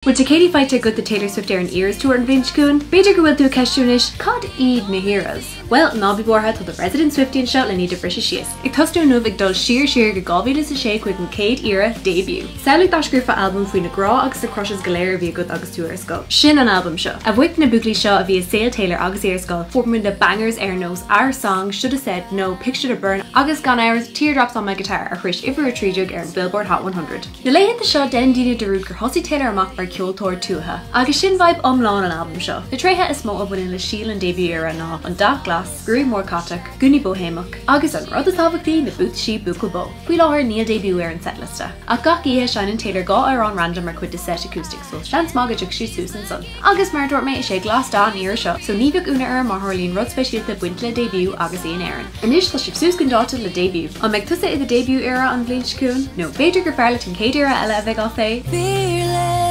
Bhfuil ticéidí faighte agat do Taylor Swift ar an Eras Tour an bhliain seo chugainn? B'fhéidir go bhfuil tú ag ceistiú anois, cad iad na Eras? Bhuel, ná bí buartha, tá the resident Swiftie anseo le iad a bhriseadh síos. Ag tosnú inniu ag dul siar siar go 2006 chuig an chéad era, Debut. Samhlaigh dá scríobhfá albam faoi na grá agus na crushes go léir a bhí agat agus tú ar scoil. Sin an albam seo. A bhuaic na buachaillí seo a bhí i saol Taylor agus í ar scoil, fuair muid na bangers ar nós Our Song, Shoulda Said No, Picture to Burn agus gan amhras, Teardrops on My Guitar a shrois uimhir 13 ar an Billboard Hot 100. Na laethanta seo déanann daoine dearúd gur thosaigh Taylor amach mar ceoltóir tuaithe. Agus sin vibe iomlán an albaim seo. Na tréithe is mó a bhaineann le stíl an debut era ná an dath glas, gruaig mór catach, gúnaí bóihéamach, agus an rud is tábhachtaí, na buataisí buachaill bó. Faoi láthair níl debut ar an setliosta. Ach gach oíche seinneann Taylor 2 amhrán random mar chuid de set acoustic so seans maith go dtiocfaidh sí suas ansan. Agus mar a dúirt mé, is é glas dath an era seo, so ní bheadh ionadh orm má tharlaíonn rud speisialta bainte le debut agus í in Éirinn. Anois tá sibh suas chun dáta le debut. An mbeidh tusa i do debut era an bhliain seo chugainn? Nó b'fhéidir gur fearr leat an chéad era eile a bheidh á phlé? Fearless.